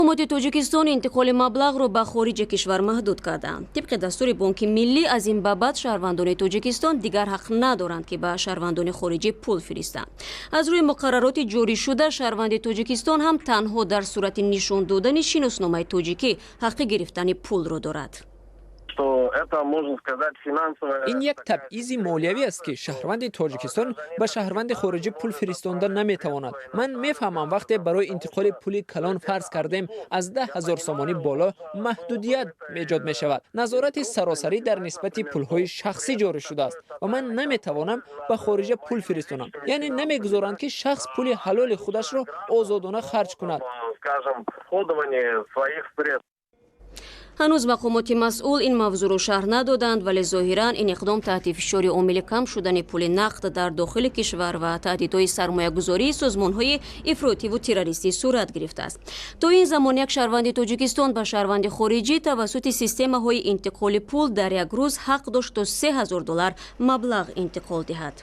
Мақомоти Тоҷикистон интиқоли маблағро ба хориҷи кишвар маҳдуд карданд. Тибқи дастури Бонки Миллӣ, аз ин ба баъд шаҳрвандони Тоҷикистон дигар ҳақ надоранд, ки ба шаҳрвандони хориҷӣ пул фиристанд. Аз рӯи муқаррароти ҷорӣшуда, шаҳрванди Тоҷикистон ҳам танҳо дар сурати нишон додани шиносномаи тоҷикӣ ҳаққи гирифтани пулро дорад. Ин як табъизи молиявӣ аст, ки шаҳрванди Тоҷикистон ба шаҳрванди хориҷӣ пул фиристонда наметавонад. Ман мефаҳмам, вақте барои интиқоли пули калон, фарз кардем, аз 10 000 сомонӣ боло, маҳдудият эҷод мешавад. Назорати саросарӣ дар нисбати пулҳои шахсӣ ҷорӣ шудааст ва ман наметавонам ба хориҷа пул фиристонам. Яъне намегузоранд, ки шахс пули ҳалоли худашро озодона харҷ кунад. Ҳанӯз мақомоти масъул ин мавзӯъро шарҳ надоданд, вале зоҳиран ин иқдом таҳти фишори омили кам шудани пули нақд дар дохили кишвар ва таҳдидҳои сармоягузории созмонҳои ифротиву террористӣ сурат гирифтааст. То ин замон як шаҳрванди Тоҷикистон ба шаҳрванди хориҷӣ тавассути системаҳои интиқоли пул дар як рӯз ҳақ дошт то 3000 доллар маблағ интиқол диҳад.